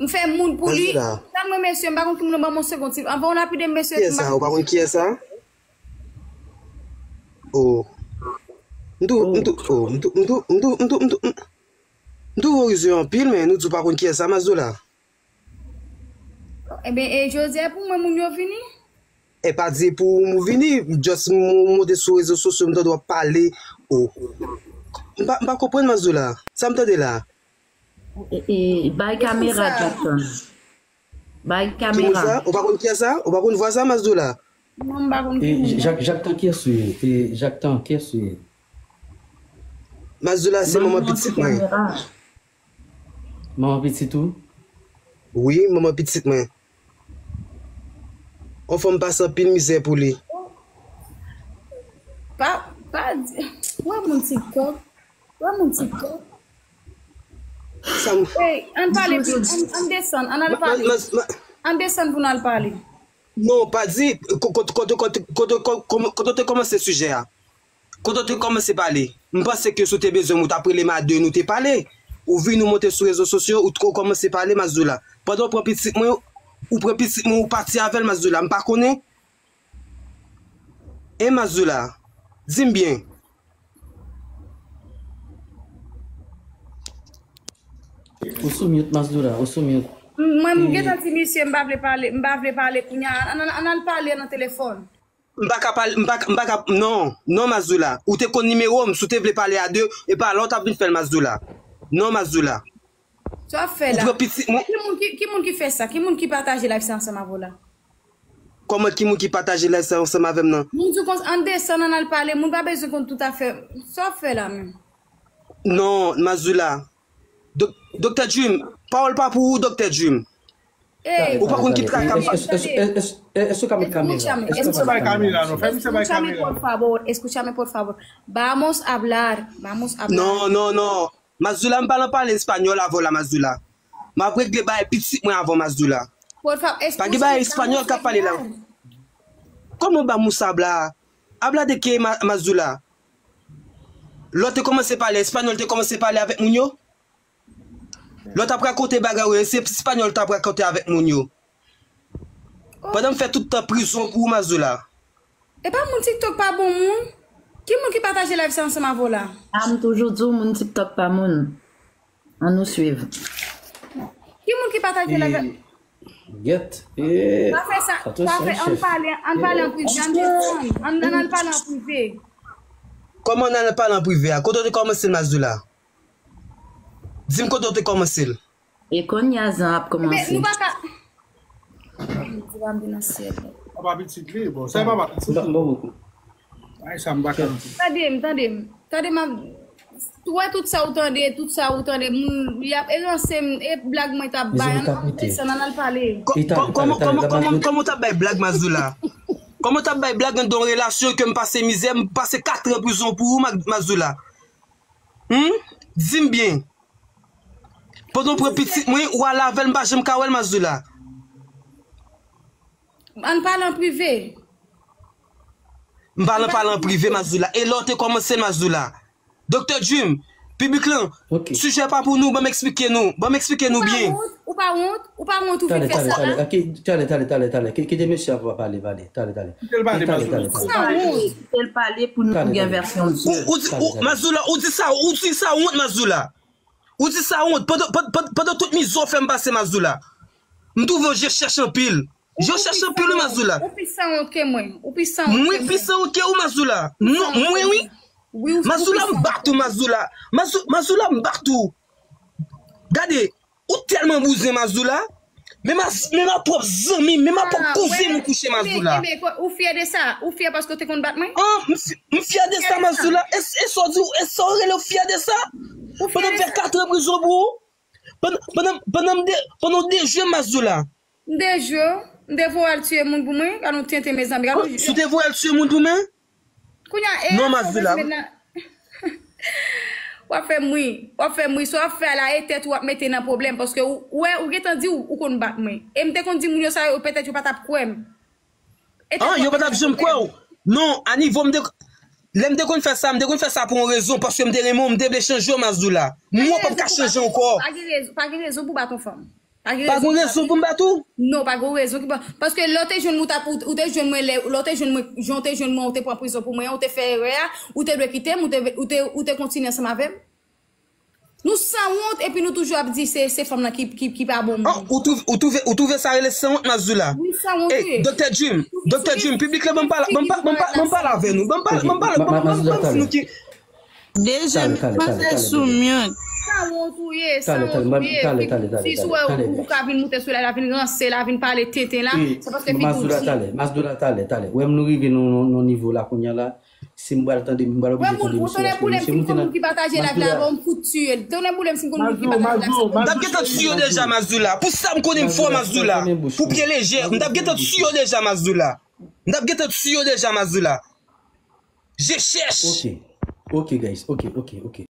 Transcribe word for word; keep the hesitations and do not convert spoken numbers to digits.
M fè moun pou li. Sa mwen, mesye, m pa konn ki moun nan ban m yon segond. Anvan w lapide m, mesye. Kiyès sa? Ou pa konn kiyès sa? Oh. M tou, m tou, oh, m tou, m tou, m tou, m tou, m tou, m tou, m tou rize anpil, men nou di w pa konn kiyès sa, Mazoula. Ebyen, e jodi a pou mwen, moun yo vini? E pa di pou ou vini, just m monte sou rezo sosyo, m tande w ap pale. Oh. M pa, m pa konprann, Mazoula. Sa m tande la? E, e, bay kamera, Jackson. Bay kamera. Ki moun sa? Ou pa konn kiyès sa? Ou pa konn vwa sa, Mazoula? Non, m pa konn ki moun. Jaktan, kiyès ou ye? E, Jaktan, kiyès ou ye? Mazoula se manman pitit mwen. Manman pitit ou? Wi, manman pitit mwen. On fanm pase anpil mizè pou li. Pa, pa di, wè moun TikTok. Wè moun TikTok. Sa m- Hey, ann pale, ann, ann desann, ann al pale. Ann desann pou n al pale. Non, pa di, kote, kote, kote, kote, kote, kote w te kòmanse sijè a? Kote w te kòmanse pale? M panse ke si w te bezwen m, ou t ap rele m a de, nou te pale. Ou vin, ou monte sou rezo sosyo, ou t-, ou kòmanse pale, Mazoula. Pandan w pran pitit mwen, ou pran pitit mwen, ou pati avè l, Mazoula. M pa konnen. E Mazoula, di m byen. Ou sou mute, Mazoula, ou sou mute. Mwen, m gentan di misye, m pa vle pale, m pa vle pale kounye a. Ann, ann, ann al pale nan telefòn. M pa ka pale, m pa ka, m pa ka, non, non, Mazoula. Ou te konn nimewo m, si w te vle pale a de, e pa la w t ap vin fè l, Mazoula. Non, Mazoula. Sa w ap fè la? Ou pran pitit mwen. Ki moun ki, ki moun ki fè sa? Ki moun ki pataje live sa ansanm avè w la? Kòman ki moun ki pataje live sa ansanm avè m nan? Moun di w konsa, ann desann, ann al pale, moun pa bezwen konn tout afè. Sa w ap fè la menm? Non, Mazoula. Dok-, Doktè Dream, pawòl pa pou ou, Doktè Dream. Ou pa konn ki traka m ap. Escúchame, escúchame, por favor, escúchame, por favor. Vamos a hablar, vamos a hablar. Non, non, non. Mazoula, m pa nan pale espanyòl avè w la, Mazoula. M ap regle bagay pitit mwen avè w, Mazoula. Pa gen bagay espanyòl k ap pale la. Kòman ba mousa bla? Abla de ke, Ma-, Mazoula? Lè w te kòmanse pale espanyòl, te kòmanse pale avèk moun yo? Lè w t ap rakonte bagay ou yo, se espanyòl w t ap rakonte avèk moun yo. Pandan m fè tout tan prizon pou ou, Mazoula. E pa moun TikTok pa bon moun? Ki moun ki pataje live sa ansanm avè w la? A, m toujou di w moun TikTok pa moun. Ann nou swiv. Ki moun ki pataje live la? Gèt. Pa fè sa, pa fè, ann pale, ann pale an prive, ann desann, ann, ann al pale an prive. Kòman ann al pale an prive a? Kote w te kòmanse l, Mazoula? Di m kote w te kòmanse l. E kounye a zan ap kòmanse. Ebyen, nou pa ka. Di pa m vin nan syèl. Papa pitit li, bon, sa e papa pitit. Bon, bon, bon. Ay, sa m pa ka. Tande m, tande m. Tande m ap, ou wè tout sa ou tande, tout sa ou tande, moun, y ap eranse m, e blag mwen t ap bay, ann desann, ann al pale. Kòman, kòman, kòman, kòman, kòman w t ap bay blag, Mazoula? Kòman w t ap bay blag anndan yon relasyon ke m pase mizè, m pase kat an prizon pou ou, Ma-, Mazoula? Hum? Di m byen. Pandan w pran pitit mwen, ou al avè l, m pa janm ka wè l, Mazoula. Ann pale an prive. M pa nan pale an prive, Mazoula. E lè w te kòmanse l, Mazoula? Doktè Dream, piblik lan, sijè pa pou nou, ban m eksplike nou, ban m eksplike nou byen. Ou pa wont, ou pa wont, ou pa wont ou vin fè sa la? Talè, talè, talè, talè, talè, talè. Ki-, kite mesye a pale, pale, talè, talè. Kite l pale, Mazoula. Kite l pale pou nou gen vèsyon l. Ou, ou di, ou, Mazoula, ou di sa, ou di sa wont, Mazoula. Ou di sa wont, pandan, pandan, pandan, pandan tout mizè w fè m pase, Mazoula. M twouve w je chèch anpil. Je chèch anpil, wi, Mazoula. Ou pi sanwont ke mwen. Ou pi sanwont ke mwen. Mwen pi sanwont ke ou, Mazoula. Non, mwen, wi. Mazoula, m bat ou, Mazoula. Mazou-, Mazoula, m bat ou. Gade, ou tèlman bouzen, Mazoula. Men ma, men ma pwòp zanmi m, men ma pwòp kouzen m ou kouche, Mazoula. Ou fyè de sa? Ou fyè paske w te konn bat mwen? An, m fy-, m fyè de sa, Mazoula. E, e sa w di, e sa w rele w fyè de sa? Pandan m fè kat an prizon pou ou? Pandan, pandan, pandan m de, pandan w dejwe m, Mazoula. M dejwe w? M te voye al tiye moun pou mwen? Gade yon tenten, mezanmi. Gade yon... Si w te voye al tiye moun pou mwen? Kounye a, e... Non, Mazoula. W ap fè m ri. W ap fè m ri. Sa w ap fè a la, e tèt ou w ap mete nan pwoblèm. Paske ou, ou wè, ou gentan di w, ou konn bat mwen. E m te konn di moun yo sa yo, petèt yo pa t ap kwè m. An, yo pa t ap janm kwè w. Non, a nivo m te, lè m te konn fè sa, m te konn fè sa pou yon rezon, paske m te renmen w, m te vle chanje w, Mazoula. Mwen, w p ap ka chanje ankò. Pa gen rezon, pa gen rezon pou bat yon fanm. Pa gen rezon pou m bat ou? Non, pa gen rezon ki pa. Paske lè w te jwenn mwen, ou te jwenn mwen, lè w te jwenn mwen, jan w te jwenn mwen, ou te pran prizon pou mwen, ou te fè erè a, ou te dwe kite m, ou te, ou te, ou te kontinye ansanm avè m. Nou sanwont epi nou toujou ap di se, se fanm nan ki, ki, ki pa bon moun. Ou twouve, ou twouve, ou twouve sa rele sanwont, Mazula? Wi, sanwont, wi. Doktè Jim, Doktè Jim, piblik la, ban m pale, ban m pale avè nou. Ban m pale, ban m pale, ban m pale, ban m di nou ki. Deje, m panse sou mute. Sanwont ou ye, sanwont ou ye. Si sou wè ou ka vin moute sou la, la vin ranse, la vin pale tenten la, se paske figi w ti. Mazula, talè, Mazula, talè, talè. Wè m nou rive nan, nan, nan nivo la kounye a la. Si m pral tande, m pral oblije tande misye. Ou tounen boule m si m konn moun ki pataje live la, bon, m fout tiye l. Tounen boule m si m konn moun ki pataje live la. M t ap gentan tiye w deja, Mazula. Pou sa m konnen m fò, Mazula. Pou pye lejè, m t ap gentan tiye w deja, Mazula. M t ap gentan tiye w deja, Mazula. Je chèch. Ok. Ok, guys. Ok, ok, ok.